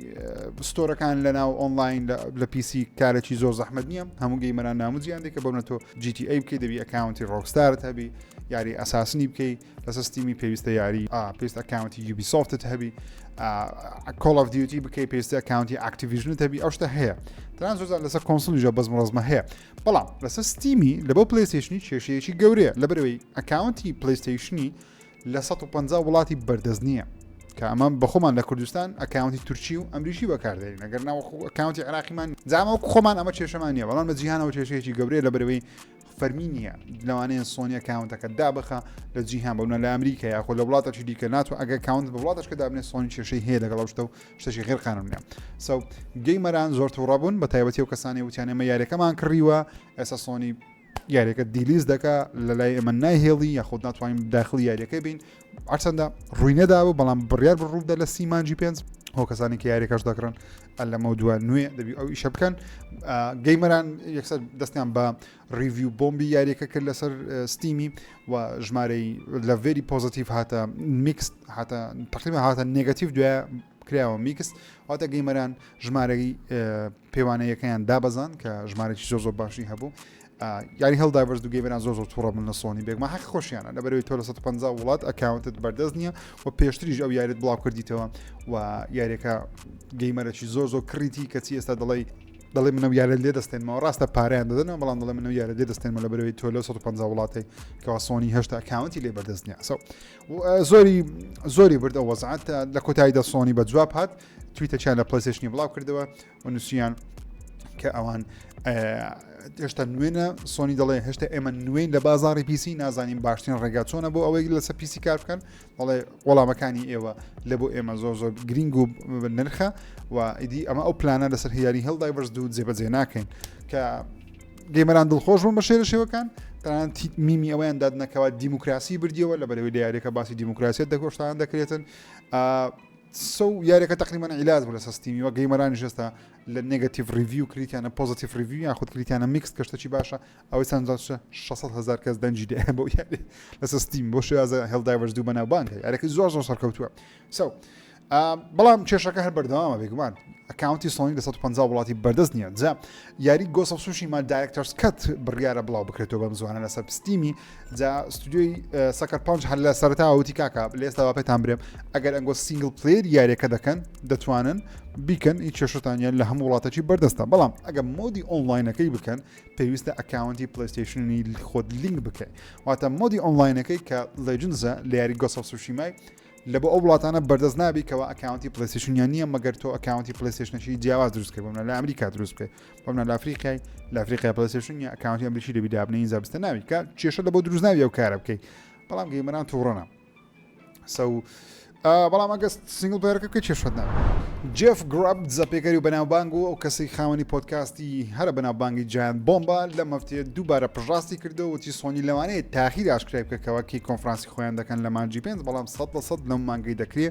store ەکان لە ناو ئۆنلاین لە PC کارێکی زۆر زەحمت نییە هەموو gamer ان ناموجیان دێکە بۆنە تۆ GTA بکەی دەبی account ی ڕۆکستارت هەبی یاری ئەساسنی بکەی لەسەر ستیمی پێویستە یاری پێویست account ی یوبی سۆفتت هەبی کۆڵ ئۆف دیوتی بکەی پێویستە account ی ئەکتیڤیژنت هەبی ئەو شتە هەیە تران زۆر لەسەر console یشە بەزم ڕزمە هەیە بەڵام لەسەر ستیمی لە بۆ پلیستیشنی کێشەیەکی گەورەیە لەبەرەوەی account ی پلیستیشنی لە 150 وڵاتی بەردەست نییە کە ئەمە بەخۆمان لە کوردستان account ی تورکی و ئەمریکی بەکاردێنین ئەگەر ناوەخۆ account ی عراقیمان جامە خۆمان ئەمە کێشەمان نییە بەڵام لە جیهانەوە کێشەیەکی گەورەیە لە بەرەوەی فەرمی نییە لەوانەیە سۆنی account ەکە دابخە لە جیهان بەونە لە ئەمریکا یاخۆ لە وڵاتەکی دیکە ناتوە ئەگەر account بە وڵاتەشکە دابنێ سۆنی کێشەی هەیە لەگەڵ ئەو شتە و شتێکی غێر قانونیە so gamer ان زۆر تووڕە بوون بە تایبەتی و کەسانی وتیان ئێمە یاریەکەمان کڕیوە ئێستا سۆنی یاریەکە delist دەکا لە لای ئێمە نایهێڵی یاخود ناتوانین داخلی یاریەکە بین هەرچەندە ڕووی نەدابوو بەڵام بڕیار بڕوودا لە سیمانجی پێنج هۆ کەسانی کە یاریەکەش دەکڕن لەمە دووە نوێ دەبی ئەو ئیشە بکەن gamer ان یەکسەر دەستیان بە review bomb ی یاریەکە کرد لەسەر ستیمی و ژمارەی لە very positive هاتە mixed هاتە تقریبا هاتە negative دوای کراوە mixed واتە gamer ان ژمارەی پێوانەیەکەیان دابەزان کە ژمارەی زۆر زۆر باشی هەبوو یاری هێڵ دایڤەرز دوو gamer ان زۆر زۆر توڕە بوون لە سۆنی بێگومان حەقی خۆشیانە لەبەرەوەی تۆ لە 150 وڵات account ت بەردەست نییە و پێشتریش ئەو یاریت بڵاو کردیتەوە و یاریەکە gamer ێکی زۆر زۆر کڕیتی کەچی ئێستا دەڵێی دەڵێ منە یارە لێ دەستێنمەوە ڕاستە پارەیان دەدەنەوە بەڵام دەڵێ منە یارە لێ دەستێنمە لە بەرەوەی تۆ لە 150 وڵاتی کەوا سۆنی هێشتا account ی لێ بەردەست نییە so زۆری زۆری برد ئەو وەزعات لە کۆتاییدا سۆنی بە جواب هات tweet ەکیان لە پلیستیشنی بڵاو کردەوە و نووسیان کە ئەوان هێشتا نوێنە سۆنی دەڵێ هێشتا ئێمە نوێن لە بازاری PC نازانین باشترین ڕێگا چۆنە بۆ ئەوەی لەسەر PC کار بکەن دەڵێ وەڵامەکانی ئێوە لە بۆ ئێمە زۆر زۆر گرنگ و نرخە و ئیدی ئەمە ئەو پلانە لەسەر هیاری هێڵ دایڤەرز دوو جێبەجێ ناکەین کە gamer ان دڵخۆش بوون بە شێرە شێوەکان. تەنانەت میمی ئەوەیان دادنەکەوە دیموکراسی بردیەوە لە بەرەوەی لە یاریەکە باسی دیموکراسیەت دەگۆشتان دەکرێتن so یاریەکە تقریبان عیلاج بوو لەسەر Steam ی وە gamer انیش ئێستا لە negative review کریتیانە positive review یاخود کریتیانە mix کە شتەکی باشە ئەوەی چەند 600 هزار کەس دەنگی دێ بۆ یاری لەسەر Steam بۆ شێوازە Helldivers دوو بەناوبانگە یاریەکە زۆر زۆر سەرکەوتووە so بەڵام کێشەکە هەر بەردەوامە بێگومان account ی سۆنی لە 150 وڵاتی بەردەست نییە جا یاری Ghost of Tsushima Director's Cut بڕیارە بڵاو بکرێتەوە بەم زوانە لەسەر Steam ی جا ستودیۆی Sucker Punch هەر لە سەرەتا وتی کاکە لە ئێستا وا پێتان برێم ئەگەر ئەنگۆ single player یاریەکە دەکەن دەتوانن بیکەن هیچ کێشەتانیان لە هەموو وڵاتەکی بەردەستە بەڵام ئەگەر mode ی online ەکەی بکەن پێویستە account ی PlayStation ی خۆت لینک بکەیت واتە mode ی online ەکەی کە Legends ە لە یاری Ghost of Tsushima ی لە بۆ ئەو وڵاتانە بەردەست نابی کەوا account ی PlayStation یان نییە مەگەر تۆ account ی PlayStation ەکی جیاواز دروست بکەی بۆمنە لە ئەمریکا دروست بکەی بۆمنە لە ئەفریقای لە ئەفریقای PlayStation یا account ی ئەمریکی دەبی دابنێی زابستە ناوی کە کێشە لە بۆ دروست ناوی ئەو کارە بکەی بەڵام gamer ان تووڕەنە so بەڵام ئەگە single player ەکە بکەی کێشەت نابێت. جێف گراب دزەپێکەری و بەناوبانگ و ئەو کەسەی خاوەنی پۆدکاستی هەرە بەناوبانگی Giant Bomb ە لەم هەفتەیە دووبارە پشتڕاستی کردەوە وتی سۆنی لەوانەیە تاخیر ئاشکرای بکە کەوا کەی کۆنفرانسی خۆیان دەکەن لە مانگی پێنج بەڵام 100% لەم مانگەی دەکرێ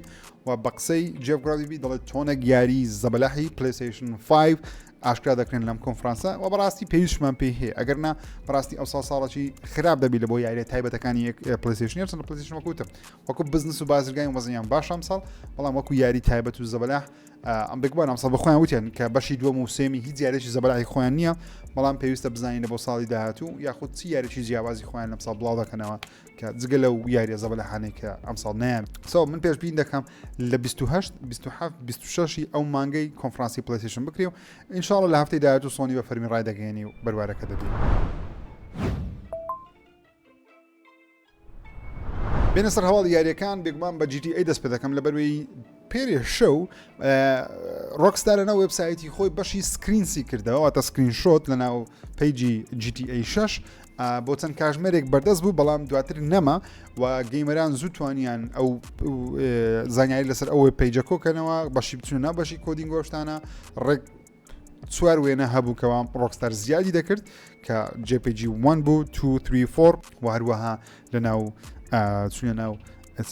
و بە قسەی جێف گرابی دەڵێت تۆنێک یاری زەبەلاحی PlayStation 5 ئاشکرا دەکرێن لەم کۆنفرانسە و بەڕاستی پێویستمان پێی هەیە ئەگەر نا بەڕاستی ئەو ساڵ ساڵەکی خراپ دەبی لە بۆ یاریە تایبەتەکانی PlayStation چەند PlayStation وەکوتم وەکو بزنس و بازرگانی وەزیان باش ئەم ساڵ بەڵام وەکو یاری تایبەت و زەبەلاح ئەم بێگومان ئەم ساڵ بە خۆیان وتیان کە بەشی دووەم و سێمی هیچ یاریی زەبەلاحی خۆیان نییە بەڵام پێویستە بزانین لە بۆ ساڵی داهاتوو یاخود چی یاریی جیاوازی خۆیان لەم ساڵ بڵاو دەکەنەوە کە جگە لەو یاریە زەبەلاحانەی کە ئەم ساڵ نیان so من پێشبین دەکەم لە 28 27 26 ئەو مانگەی کۆنفرانسی PlayStation بکرێ و ئینشاءاللە لە هەفتەی داهاتوو سۆنی بە فەرمی ڕایدەگەیەنی و بەروارەکە دەبین. بێنە سەر هەواڵی یاریەکان بێگومان بە GTA دەست پێ دەکەم لە بەروی پێرێ شەو Rockstar لە ناو وبسایتی خۆی بەشی screens ی کردەوە واتە screenshot لە ناو page ی GTA 6 بۆ چەند کاژمێرێک بەردەست بوو بەڵام دواتر نەما و gamer ان زوو توانیان ئەو زانیاری لەسەر ئەوەی page ە کۆکەنەوە بەشی بچونە ناو بەشی coding گۆشتانە ڕێک چوار وێنە هەبوو کەوا Rockstar زیادی دەکرد کە JPG 1 بوو 2 3 4 و هەروەها لە ناو چونە ناو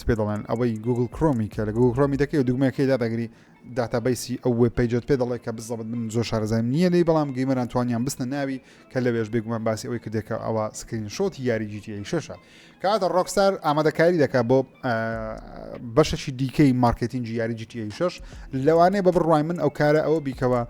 پێ دەڵێن ئەوەی Google Chrome ی کە لە Google Chrome ی دەکەی و دوگمەکەی دادەگری database ی ئەو web page ت پێ دەڵێ کە بزەبت من زۆر شارەزایم نییە لی بەڵام gamer ان توانیان بستە ناوی کە لەوێش بێگومان باسی ئەوەی کردێکە ئەوە screenshot ی یاری GTA شەشە کاتە Rockstar ئامادەکاری دەکات بۆ بەشێکی دیکەی marketing ی یاری GTA 6 لەوانەیە بە بڕوای من ئەو کارە ئەوە بیکەوە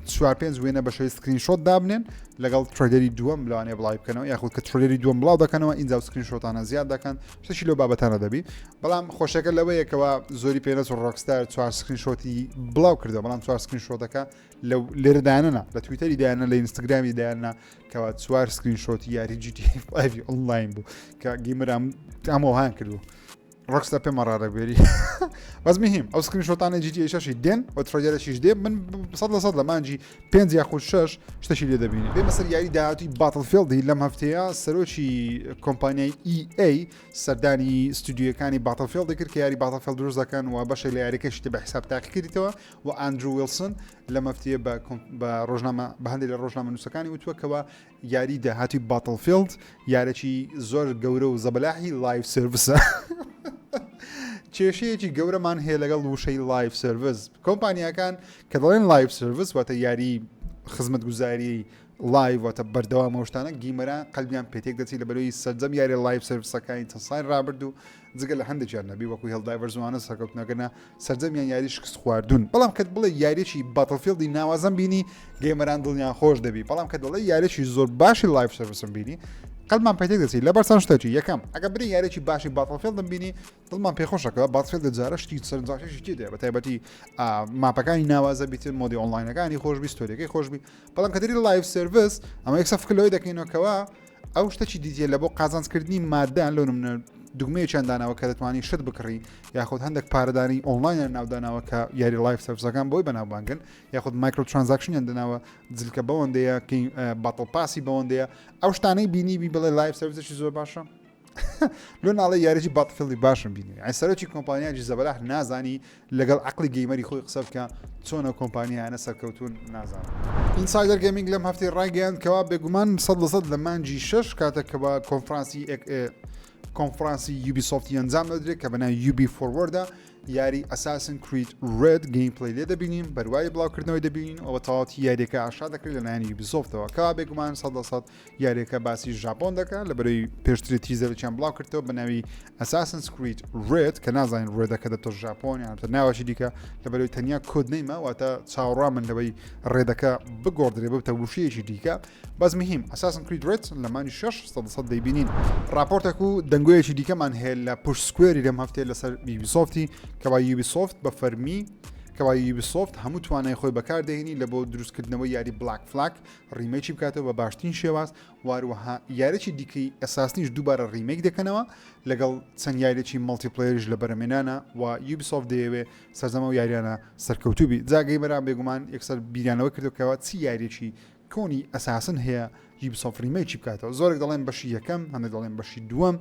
چوار پێنج وێنە بە شێوەی screenshot دابنێن لەگەڵ trailer ی دووەم لەوانەیە بڵاوی بکەنەوە یاخود کە trailer ی دووەم بڵاو دەکەنەوە ئینجا و screenshot انە زیاد دەکەن شتێکی لەو بابەتانە دەبی بەڵام خۆشەکە لەوەیەکەوە زۆری پێنەچوو Rockstar چوار screenshot ی بڵاو کردەوە بەڵام چوار screenshot ەکە لە لێرە دانەنا لە تویتەری دایانە لە ئینستاگرامی دایاننا کەوا چوار screenshot ی یاری GTA 5 ئۆنلاین بوو کە gamer ان ئەمەوهان کردو Rockstar پێمە ڕادەبێری بەس مهم ئەو screenshot انە GTA شەشی دێن و trailer ەشیش دێ من 100 لە 100 لە مانجی پێنج یاخود شەش شتەشی لێ دەبینی بێمە سەر یاری داهاتوی Battlefield ی لەم هەفتەیە سەرۆکی کۆمپانیای EA سەردانی ستودیۆکانی Battlefield کرد کە یاری Battlefield دروست دەکەن و بەشێک لە یاریەکەشی بە حساب تاقیکردیتەوە و ئاندرو ویڵسن لەم هەفتەیە بە بە ڕۆژنامە بە هەندێک لە ڕۆژنامە نووسەکانی وتووە کەوا یاری داهاتوی Battlefield یارێکی زۆر گەورە و زەبەلاحی live service ە کێشەیەکی گەورەمان هەیە لەگەڵ وشەی live service کۆمپانیاکان کە دەڵێن live service واتە یاری خزمەتگوزاری live واتە بەردەوام ئەو شتانە gamer ان قەلبیان پێتێک دەچی لە بەرەوەی سەرجەم یاری live service ەکانی چەند ساڵی ڕابردوو جگە لە هەندێکیان نەبی وەکو Helldivers وانە سەرکەوتنەکەە سەرجەمیان یاری شکست خواردون بەڵام کە بڵێ یاریی Battlefield ی ناوازەم بینی gamer ان دڵیان خۆش دەبی بەڵام کە دەڵێ یاریی زۆر باشی live service م بینی قەلمان پێتێک دەچی لەبەر چەند شتێکی یەکەم ئەگە بری یاریی باشی Battlefield م بینی دڵمان پێخۆشەکە Battlefield جارە شتی سەرنجڕاکێشی تێدایە بە تایبەتی map ەکانی ناوازە بیتن mode ی online ەکانی خۆشببی story ەکەی خۆشببی بەڵام کە دەری live service ئەمە یەکسە فکر لەوەی دەکەینەوە کەوا ئەو شتەکی دیتیە لە بۆ قازانجکردنی مادەیان لەو نمونە دوگمەیەکیان داناوە کە دەتوانی شت بکڕی یاخود هەندێک پارەدانی ئۆنلاینیان ناوداناوە کە یاری live service ەکان بۆی بەناوبانگن یاخود micro transaction یان دەناوە جلکە بەوەندەیە battle pass ی بەوەندەیە ئەو شتانەی بینی بی بڵێ live service ێکی زۆر باشە. لۆ ناڵێ یاریی Battlefield ی باشم بینی ئەی سەرۆکی کۆمپانیاجی زەبەلاح نازانی لەگەڵ عقلی gamer ی خۆی قسە بکە چۆنە کۆمپانیانە سەرکەوتون نازانم. Insider Gaming لەم هەفتەی ڕایگەیاند کەوا بێگومان سەد لە سەد لە مانگی شەش کاتێک کە بە کۆنفرانسی کۆنفرانسی Ubisoft ی ئەنجام دەدرێت کە بەناوی Ubi Forward ە یاری Assassin's Creed Red gameplay لێ دەبینین بەروای بڵاوکردنەوەی دەبینین ئەوە تەواوەتی یاریەکە ئاشا دەکرێت لەلایەن Ubisoft ەوە کەوا بێگومان سەد لە سەد یاریەکە باسی ژاپۆن دەکات لە بەرەی پێشتری teaser ێکیان بڵاو کردەوە بە ناوی Assassin's Creed Red کە نازانین Red ەکە دەبتە ژاپۆن یان دەبتە ناوەکی دیکە لە بەرەی تەنیا code name ە واتە چاوەڕوان من لەوەی Red ەکە بگۆڕدرێ ببتە وشەیەکی دیکە بەس مهم Assassin's Creed Red لە مانگی 6 سەد دەیبینین. راپۆرتێک و دەنگۆیەکی دیکەمان هەیە لە Push Square ی لەم هەفتەیە لەسەر Ubisoft ی کەوا Ubisoft بە فەرمی کەوا Ubisoft هەموو توانای خۆی بەکاردەهێنی لە بۆ دروستکردنەوەی یاری Black Flag remake ی بکاتەوە بە باشترین شێواز واروەها یاریی دیکەی Assassin یش دووبارە remake دەکەنەوە لەگەڵ چەند یاریی multiplayer یش لە بەرەمێنانە و Ubisoft دەیەوێ سەرجەم ئەو یاریانە سەرکەوتوو بی جا gamer ان بێگومان یەکسەر بیریانەوە کردەوە چی یاریی کۆنی Assassin هەیە Ubisoft remake ی بکاتەوە زۆرێک دەڵێن بەشی یەکەم هەندێک دەڵێن بەشی دووەم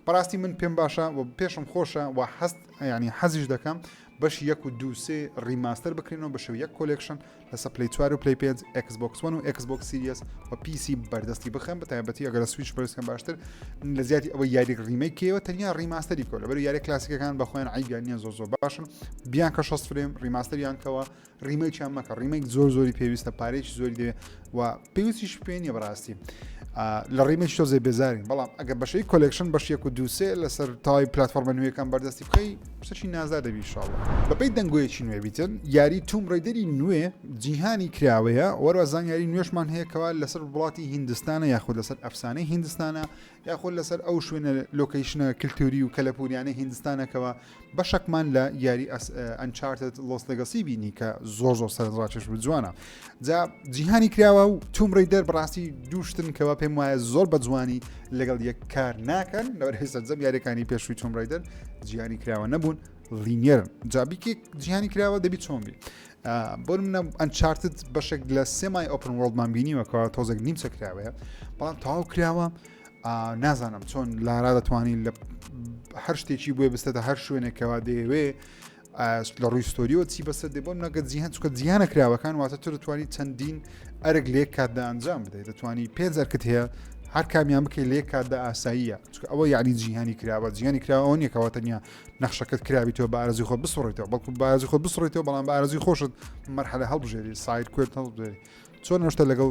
بەڕاستی من پێم باشە و پێشم خۆشە و حەست ینی حەزیش دەکەم بەشی یەک و دوو سێ remaster بکرێنەوە بە شێوەی یەک collection لەسەر Play 4 و Play 5 Xbox One و Xbox Series و PC بەردەستی بخەن بە تایبەتی ئەگەر Switch بەرزکەن باشتر لە زیادی ئەوە یاریک remake کەیەوە تەنیا remaster ی بکەوە لەبەر یاری کلاسیکەکان بە خۆیان عیبیان نییە زۆر زۆر باشن بیان کە 60 frame remaster یان کەوە remake یان مەکە remake زۆر زۆری پێویستە پارێکی زۆری دەوێت و پێویستیش پێ نییە بەڕاستی لە remake تۆزێ بێزارین بەڵام ئەگە بەشەی collection بەش یەک و دووسێ لەسەر تای پلتفۆرمە نوێیەکان بەردەستی بخەی شتێکی نازدار دەبی ئینشاڵڵا بەپێی دەنگۆیەکی نوێ بیتن یاری Tomb Raider ی نوێ جیهانی کراوەیە وەروە زانیاری نوێشمان هەیە کەوا لەسەر وڵاتی هیندستانە یاخود لەسەر ئەفسانەی هیندستانە یاخود لەسەر ئەو شوێنە location ە کللتوری و کەلەپوریانە هیندستانەکەەوە بەشەکمان لە یاری Uncharted Lost Legacy بینی کە زۆر زۆر سەرنجڕاکێش و جوانە جا جیهانی کراوە و Tomb Raider بەڕاستی دووشتن کەوا پێم وایە زۆر بە جوانی لەگەڵ یەک کار ناکەن لەبەر سەرجەم یاریەکانی پێشووی Tomb Raider جیهانی کراوە نەبوون linear ن جابیکێک جیهانی کراوە دەبی چۆن بی بۆ منە Uncharted بەشێک لە semi open world مان بینیوە کەوا تۆزێک نیمچە کراوەیە بەڵام تەواو کراوە نازانم چۆن لارا دەتوانین لە هەر شتێکی بۆیە بستێتە هەر شوێنێکەوە دەیەوێ لە ڕووی story ەوە چی بەسەر دێ بۆ نەگە جیهان چکە جیهانە کراوەکان واتە تۆ دەتوانانی چەندین ئەرک لێک کاتدا ئەنجام بدەیت دەتوانی پێنج ئەرکت هەیە هەر کامیان بکەی لێک کاتدا ئاساییە چکە ئەوە یعنی جیهانی کراوە جیهانی کراوە ئەوە نییە کەەوە تەنیا نەخشەکەت کراویتەوە بە ئارەزوی خۆت بسڕیتەوە بەڵکو بە ئارەزوی خۆت بسڕیتەوە بەڵام بە ئارەزوی خۆشت مەرحەلە هەڵبژێری side quest هەڵبژێری چۆن ئەو شتە لەگەڵ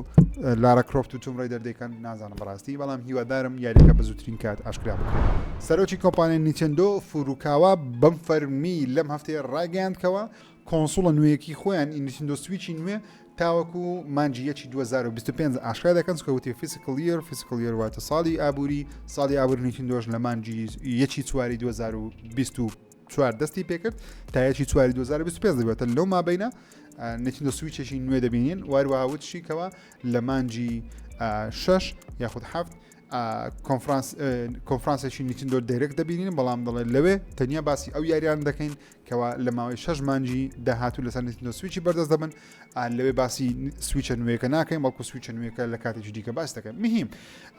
لارا کرۆفت و Tomb Raider دەیکەن نازانم بەڕاستی بەڵام هیوادارم یاریەکە بە زووترین کات ئاشکرا بکرێت. سەرۆکی کۆمپانیای Nintendo فوروکاوا بەم فەرمی لەم هەفتەیە ڕایگەیاند کەوا console ە نوێیەکی خۆیان Nintendo Switch ی نوێ تاوەکو مانگی یەکی 2025 ئاشکرا دەکەن چونکە وتی fiscal year fiscal year واتە ساڵی ئابووری ساڵی ئابووری Nintendo ش لە مانگی یەکی چواری 2024 دەستی پێکرد تا یەکی چواری 2025 دەبێتە لەو مابینە Nintendo Switch ێکی نوێ دەبینین واروەها وتشی کەوە لە مانگی شەش یاخود حەفت کۆنفرانسێکی Nintendo Direct دەبینین بەڵام دەڵێت لەوێ تەنیا باسی ئەو یاریان دەکەین کەوا لە ماوەی شەش مانگی داهاتوو لەسەر Nintendo Switch ی بەردەست دەبن لەوێ باسی Switch ە نوێیەکە ناکەین بەڵکو Switch ە نوێیەکە لە کاتێکی دیکە باس دەکەن مهم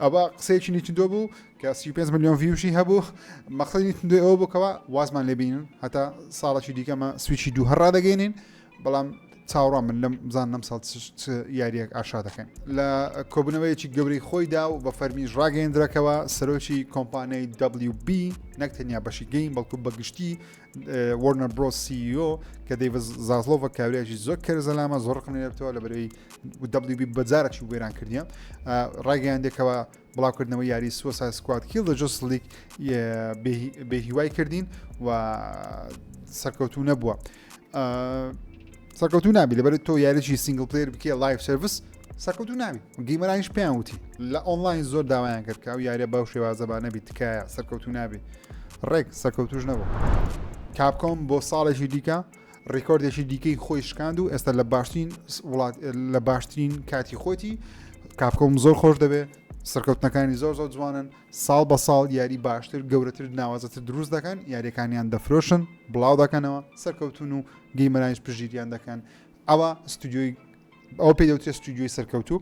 ئەوە قسەیەکی Nintendo بوو کە 35 میلیۆن view شی هەبوو مەقسەدی Nintendo ئەوە بوو کەوا وازمان لێبینن هەتا ساڵێکی دیکەمە Switch ی دوو هەر ڕادەگەێنین بەڵام چاوەڕوان من لەم زان لەم ساڵ چ یاریەک ئاشا دەکەن لە کۆبوونەوەیەکی گەورەی خۆیدا و بە فەرمیش ڕاگەیەندرەکەوە سەرۆکی کۆمپانیای WB نەک تەنیا بەشی game بەڵکو بەگشتی Warner Bros CEO کە دەیڤد زازلۆڤە کاوریاکی زۆر کەر زەلامە زۆر ڕقم لێبتەوە لە بەرەی WB بەجارێکی وێران کردیە ڕاگەیاندێکەوە بڵاوکردنەوەی یاری Suicide Squad Kill the Justice League بێهیوای کردین و سەرکەوتوو نەبووە. سەرکەوتوو نابی لەبەر تۆ یاریی single player بکێ live service سەرکەوتوو نابی gamer انیش پێیان وتی لە ئۆنلاین زۆر داوایان کرد کە ئەو یاریە بەو شێوازە با نەبی تکایە سەرکەوتوو نابی ڕێک سەرکەوتوش نەبوو Capcom بۆ ساڵێکی دیکە ڕیکۆردێکی دیکەی خۆی شکاند و ئێستا لە باشترین وڵات لە باشترین کاتی خۆتی Capcom زۆر خۆش دەبێ سەرکەوتنەکانی زۆر زۆر جوانن ساڵ بە ساڵ یاری باشتر گەورەتر ناوازەتر دروست دەکەن یاریەکانیان دەفرۆشن بڵاو دەکەنەوە سەرکەوتون و gamer انیش پشتگیریان دەکەن ئەوە ستودیۆی ئەوە پێ دەوترێت ستودیۆی سەرکەوتوو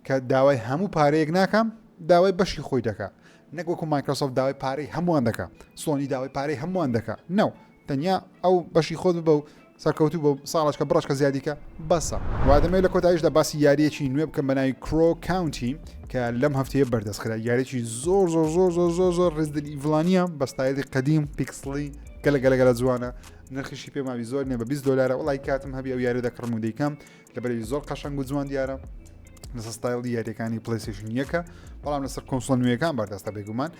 کە داوای هەموو پارەیەک ناکەم داوای بەشی خۆی دەکا. نەک وەکو مایکرۆسۆفت داوای پارەی هەمووان دەکا سۆنی داوای پارەی هەمووان دەکا نەو تەنیا ئەو بەشی خۆت ببە و سەرکەوتوو بە ساڵەشکە بڕەشکە زیادیکە بەسە وادەمێ لە کۆتاییشدا باسی یاریەکی نوێ بکەم بە ناوی Crow Country کە لەم هەفتەیە بەردەست خرا یاریی زۆر زۆر زۆر زۆر زۆر زۆر Resident Evil انیە بە ستایلی قەدیم پیکسڵی گەلە گەلە گەلە جوانە نرخیشی پێماوی زۆر نیە بە 20 دلارە وڵی کاتم هەبی ئەو یاری دەکڕم و دەیکەم لەبەرەوی زۆر قەشەنگ و جوان دیارە لەسەر ستایلی یاریەکانی PlayStation یەکە بەڵام لەسەر console نوێیەکان بەردەستە بێگومان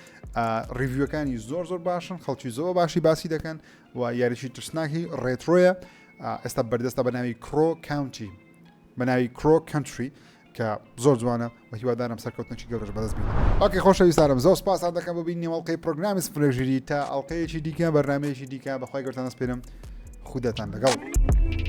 review ەکانی زۆر زۆر باشن خەڵکی زۆر باشی باسی دەکەن و یاریی ترسناکی retro یە ئێستا بەردەستە بە ناوی Crow County بە ناوی Crow Country کە زۆر جوانە و هیوادارم سەرکەوتنێکی گەورەش بەدەست بێنن. okay خۆشەویستانم زۆر سپاستان دەکەم بۆ بینینی ئەڵقەی پرۆگرامی سفرێک ژیری تا ئەڵقەیەکی دیکە بەرنمەیەکی دیکە بەخوای گەورەتان دەسپێرم خوداتان لەگەڵ.